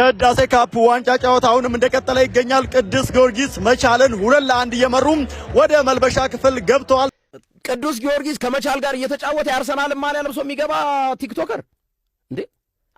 የህዳሴ ካፕ ዋንጫ ጨዋታ አሁንም እንደቀጠለ ይገኛል። ቅዱስ ጊዮርጊስ መቻልን 2-1 እየመሩ ወደ መልበሻ ክፍል ገብተዋል። ቅዱስ ጊዮርጊስ ከመቻል ጋር እየተጫወተ የአርሰናል ማሊያ ለብሶ የሚገባ TikToker እንዴ?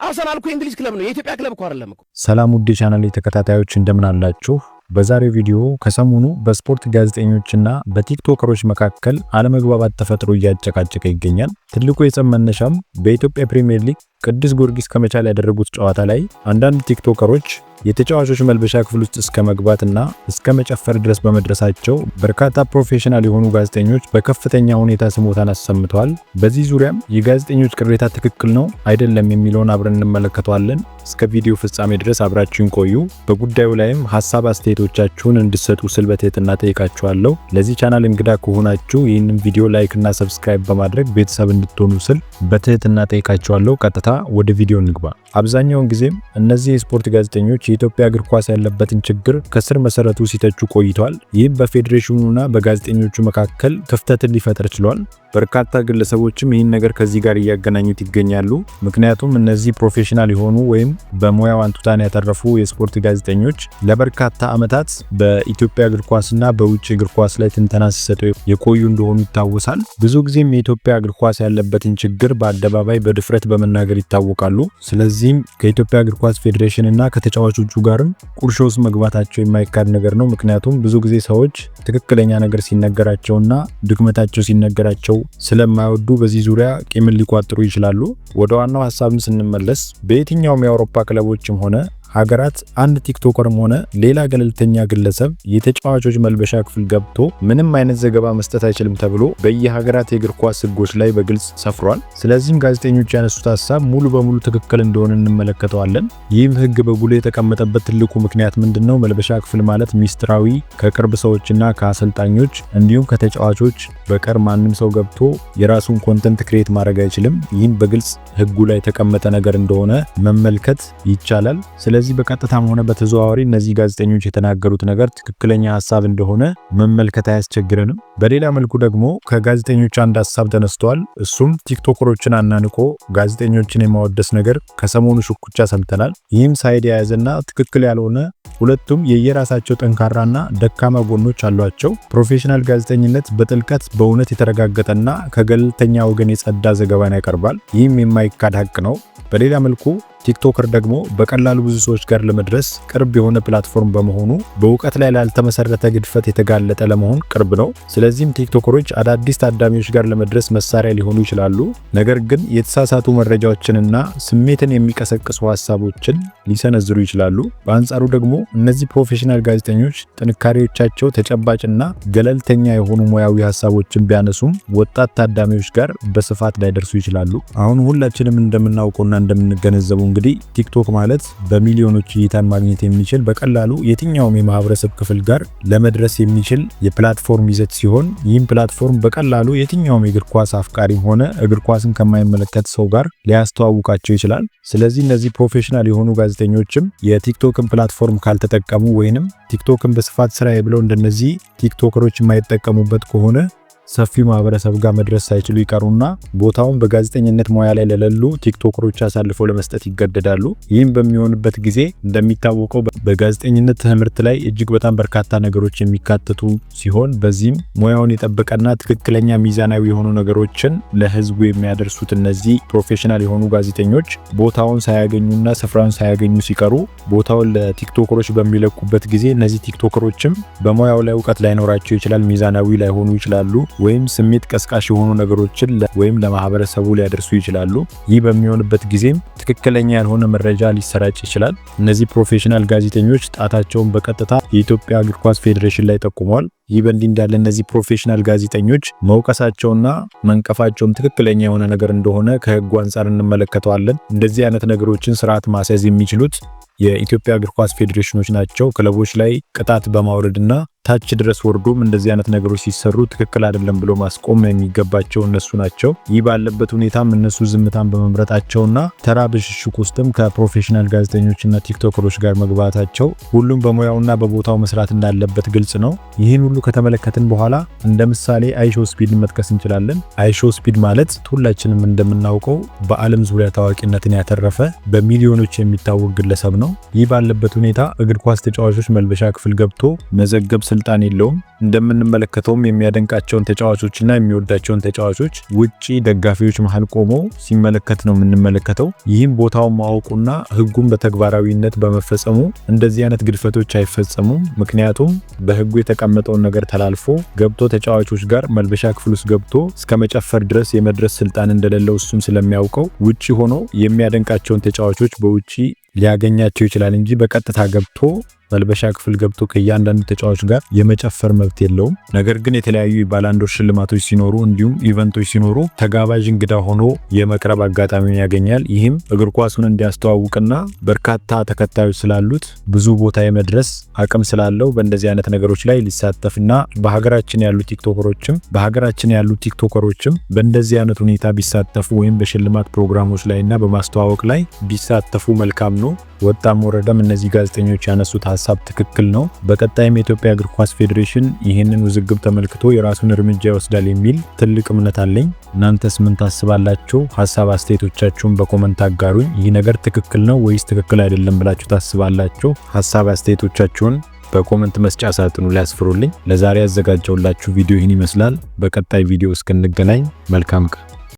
አርሰናል እኮ የእንግሊዝ ክለብ ነው፣ የኢትዮጵያ ክለብ እኮ አይደለም እኮ። ሰላም ውድ የቻናሌ ተከታታዮች፣ እንደምን አላችሁ? በዛሬው ቪዲዮ ከሰሞኑ በስፖርት ጋዜጠኞችና በቲክቶከሮች መካከል አለመግባባት ተፈጥሮ እያጨቃጨቀ ይገኛል። ትልቁ የጸብ መነሻም በኢትዮጵያ ፕሪሚየር ሊግ ቅዱስ ጊዮርጊስ ከመቻል ያደረጉት ጨዋታ ላይ አንዳንድ ቲክቶከሮች የተጫዋቾች መልበሻ ክፍል ውስጥ እስከ መግባትና እስከ መጨፈር ድረስ በመድረሳቸው በርካታ professional የሆኑ ጋዜጠኞች በከፍተኛ ሁኔታ ስሞታን አሰምተዋል። በዚህ ዙሪያም የጋዜጠኞች ቅሬታ ትክክል ነው አይደለም የሚለውን አብረን እንመለከተዋለን። እስከ ቪዲዮ ፍጻሜ ድረስ አብራችሁን ቆዩ። በጉዳዩ ላይም ሀሳብ አስተያየቶቻችሁን እንድትሰጡ ስል በትህትና ጠይቃችኋለሁ። ለዚህ ቻናል እንግዳ ከሆናችሁ ይህንን ቪዲዮ like እና subscribe በማድረግ ቤተሰብ እንድትሆኑ ስል በትህትና ጠይቃችኋለሁ። ቀጥታ ወደ ቪዲዮ እንግባ። አብዛኛውን ጊዜም እነዚህ የስፖርት ጋዜጠኞች የኢትዮጵያ እግር ኳስ ያለበትን ችግር ከስር መሰረቱ ሲተቹ ቆይተዋል። ይህም በፌዴሬሽኑና በጋዜጠኞቹ መካከል ክፍተትን ሊፈጥር ችሏል። በርካታ ግለሰቦችም ይህን ነገር ከዚህ ጋር እያገናኙት ይገኛሉ። ምክንያቱም እነዚህ professional የሆኑ ወይም በሙያው አንቱታን ያተረፉ የስፖርት ጋዜጠኞች ለበርካታ ዓመታት በኢትዮጵያ እግር ኳስና በውጭ እግር ኳስ ላይ ትንተና ሲሰጡ የቆዩ እንደሆኑ ይታወሳል። ብዙ ጊዜም የኢትዮጵያ እግር ኳስ ያለበትን ችግር በአደባባይ በድፍረት በመናገር ይታወቃሉ። ስለዚህም ከኢትዮጵያ እግር ኳስ ፌዴሬሽን እና ከተጫዋቾቹ ጋርም ቁርሾ ውስጥ መግባታቸው የማይካድ ነገር ነው። ምክንያቱም ብዙ ጊዜ ሰዎች ትክክለኛ ነገር ሲነገራቸውና ድክመታቸው ሲነገራቸው ስለማይወዱ በዚህ ዙሪያ ቂምን ሊቋጥሩ ይችላሉ። ወደ ዋናው ሀሳብም ስንመለስ በየትኛውም የአውሮፓ ክለቦችም ሆነ ሀገራት አንድ ቲክቶከርም ሆነ ሌላ ገለልተኛ ግለሰብ የተጫዋቾች መልበሻ ክፍል ገብቶ ምንም አይነት ዘገባ መስጠት አይችልም ተብሎ በየሀገራት የእግር ኳስ ሕጎች ላይ በግልጽ ሰፍሯል። ስለዚህም ጋዜጠኞች ያነሱት ሀሳብ ሙሉ በሙሉ ትክክል እንደሆነ እንመለከተዋለን። ይህም ሕግ በጉልህ የተቀመጠበት ትልቁ ምክንያት ምንድን ነው? መልበሻ ክፍል ማለት ሚስጥራዊ፣ ከቅርብ ሰዎችና ከአሰልጣኞች እንዲሁም ከተጫዋቾች በቀር ማንም ሰው ገብቶ የራሱን content create ማድረግ አይችልም። ይህም በግልጽ ሕጉ ላይ የተቀመጠ ነገር እንደሆነ መመልከት ይቻላል። ስለዚህ በቀጥታም ሆነ በተዘዋዋሪ እነዚህ ጋዜጠኞች የተናገሩት ነገር ትክክለኛ ሀሳብ እንደሆነ መመልከት አያስቸግረንም። በሌላ መልኩ ደግሞ ከጋዜጠኞች አንድ ሀሳብ ተነስቷል። እሱም ቲክቶከሮችን አናንቆ ጋዜጠኞችን የማወደስ ነገር ከሰሞኑ ሽኩቻ ሰምተናል። ይህም side የያዘና ትክክል ያልሆነ፣ ሁለቱም የየራሳቸው ጠንካራና ደካማ ጎኖች አሏቸው። Professional ጋዜጠኝነት በጥልቀት፣ በእውነት የተረጋገጠና ከገለልተኛ ወገን የጸዳ ዘገባን ያቀርባል። ይህም የማይካድ ሀቅ ነው። በሌላ መልኩ ቲክቶከር ደግሞ በቀላሉ ብዙ ሰዎች ጋር ለመድረስ ቅርብ የሆነ platform በመሆኑ በእውቀት ላይ ላልተመሰረተ ግድፈት የተጋለጠ ለመሆን ቅርብ ነው። ስለዚህም ቲክቶከሮች አዳዲስ ታዳሚዎች ጋር ለመድረስ መሳሪያ ሊሆኑ ይችላሉ። ነገር ግን የተሳሳቱ መረጃዎችንና ስሜትን የሚቀሰቅሱ ሀሳቦችን ሊሰነዝሩ ይችላሉ። በአንጻሩ ደግሞ እነዚህ professional ጋዜጠኞች ጥንካሬዎቻቸው ተጨባጭና ገለልተኛ የሆኑ ሙያዊ ሀሳቦችን ቢያነሱም ወጣት ታዳሚዎች ጋር በስፋት ላይደርሱ ይችላሉ። አሁን ሁላችንም እንደምናውቀውና እንደምንገነዘበው እንግዲህ ቲክቶክ ማለት በሚሊዮኖች እይታን ማግኘት የሚችል፣ በቀላሉ የትኛውም የማህበረሰብ ክፍል ጋር ለመድረስ የሚችል የ platform ይዘት ሲሆን ይህም platform በቀላሉ የትኛውም የእግር ኳስ አፍቃሪም ሆነ እግር ኳስን ከማይመለከት ሰው ጋር ሊያስተዋውቃቸው ይችላል። ስለዚህ እነዚህ professional የሆኑ ጋዜጠኞችም የቲክቶክን platform ካልተጠቀሙ ወይንም ቲክቶክን በስፋት ስራዬ ብለው እንደነዚህ ቲክቶከሮች የማይጠቀሙበት ከሆነ ሰፊው ማህበረሰብ ጋር መድረስ ሳይችሉ ይቀሩና ቦታውን በጋዜጠኝነት ሙያ ላይ ለሌሉ ቲክቶከሮች አሳልፈው ለመስጠት ይገደዳሉ። ይህም በሚሆንበት ጊዜ እንደሚታወቀው በጋዜጠኝነት ትምህርት ላይ እጅግ በጣም በርካታ ነገሮች የሚካተቱ ሲሆን በዚህም ሙያውን የጠበቀና ትክክለኛ ሚዛናዊ የሆኑ ነገሮችን ለህዝቡ የሚያደርሱት እነዚህ professional የሆኑ ጋዜጠኞች ቦታውን ሳያገኙና ስፍራውን ሳያገኙ ሲቀሩ ቦታውን ለቲክቶከሮች በሚለቁበት ጊዜ እነዚህ ቲክቶከሮችም በሙያው ላይ እውቀት ላይኖራቸው ይችላል፣ ሚዛናዊ ላይሆኑ ይችላሉ ወይም ስሜት ቀስቃሽ የሆኑ ነገሮችን ወይም ለማህበረሰቡ ሊያደርሱ ይችላሉ። ይህ በሚሆንበት ጊዜም ትክክለኛ ያልሆነ መረጃ ሊሰራጭ ይችላል። እነዚህ professional ጋዜጠኞች ጣታቸውን በቀጥታ የኢትዮጵያ እግር ኳስ ፌዴሬሽን ላይ ጠቁመዋል። ይህ በእንዲህ እንዳለ እነዚህ professional ጋዜጠኞች መውቀሳቸውና መንቀፋቸውም ትክክለኛ የሆነ ነገር እንደሆነ ከህጉ አንጻር እንመለከተዋለን። እንደዚህ አይነት ነገሮችን ስርዓት ማስያዝ የሚችሉት የኢትዮጵያ እግር ኳስ ፌዴሬሽኖች ናቸው። ክለቦች ላይ ቅጣት በማውረድና ታች ድረስ ወርዶም እንደዚህ አይነት ነገሮች ሲሰሩ ትክክል አይደለም ብሎ ማስቆም የሚገባቸው እነሱ ናቸው። ይህ ባለበት ሁኔታም እነሱ ዝምታን በመምረጣቸውና ተራ ብሽሽቅ ውስጥም ከ professional ጋዜጠኞችና ቲክቶከሮች ጋር መግባታቸው ሁሉም በሙያውና በቦታው መስራት እንዳለበት ግልጽ ነው። ይህን ሁሉ ከተመለከትን በኋላ እንደ ምሳሌ አይሾ ስፒድን መጥቀስ እንችላለን። አይሾ ስፒድ ማለት ሁላችንም እንደምናውቀው በዓለም ዙሪያ ታዋቂነትን ያተረፈ፣ በሚሊዮኖች የሚታወቅ ግለሰብ ነው። ይህ ባለበት ሁኔታ እግር ኳስ ተጫዋቾች መልበሻ ክፍል ገብቶ መዘገብ ስልጣን የለውም። እንደምንመለከተውም የሚያደንቃቸውን ተጫዋቾችና የሚወዳቸውን ተጫዋቾች ውጪ ደጋፊዎች መሃል ቆሞ ሲመለከት ነው የምንመለከተው። ይህም ቦታውን ማወቁና ሕጉን በተግባራዊነት በመፈጸሙ እንደዚህ አይነት ግድፈቶች አይፈጸሙም። ምክንያቱም በሕጉ የተቀመጠውን ነገር ተላልፎ ገብቶ ተጫዋቾች ጋር መልበሻ ክፍል ውስጥ ገብቶ እስከ መጨፈር ድረስ የመድረስ ስልጣን እንደሌለው እሱም ስለሚያውቀው ውጪ ሆኖ የሚያደንቃቸውን ተጫዋቾች በውጪ ሊያገኛቸው ይችላል እንጂ በቀጥታ ገብቶ መልበሻ ክፍል ገብቶ ከእያንዳንዱ ተጫዋች ጋር የመጨፈር መብት የለውም። ነገር ግን የተለያዩ የባላንዶር ሽልማቶች ሲኖሩ እንዲሁም event ኦች ሲኖሩ ተጋባዥ እንግዳ ሆኖ የመቅረብ አጋጣሚውን ያገኛል። ይህም እግር ኳሱን እንዲያስተዋውቅና በርካታ ተከታዮች ስላሉት ብዙ ቦታ የመድረስ አቅም ስላለው በእንደዚህ አይነት ነገሮች ላይ ሊሳተፍና በሀገራችን ያሉ ቲክቶከሮችም በእንደዚህ አይነት ሁኔታ ቢሳተፉ ወይም በሽልማት ፕሮግራሞች ላይና በማስተዋወቅ ላይ ቢሳተፉ መልካም ነው። ወጣም ወረደም እነዚህ ጋዜጠኞች ያነሱት ሀሳብ ትክክል ነው። በቀጣይም የኢትዮጵያ እግር ኳስ ፌዴሬሽን ይህንን ውዝግብ ተመልክቶ የራሱን እርምጃ ይወስዳል የሚል ትልቅ እምነት አለኝ። እናንተስ ምን ታስባላችሁ? ሀሳብ አስተያየቶቻችሁን በ comment አጋሩኝ። ይህ ነገር ትክክል ነው ወይስ ትክክል አይደለም ብላችሁ ታስባላችሁ? ሀሳብ አስተያየቶቻችሁን በ comment መስጫ ሳጥኑ ላይ አስፍሩልኝ። ለዛሬ ያዘጋጀሁላችሁ ቪዲዮ ይህን ይመስላል። በቀጣይ ቪዲዮ እስክንገናኝ መልካም ቀን።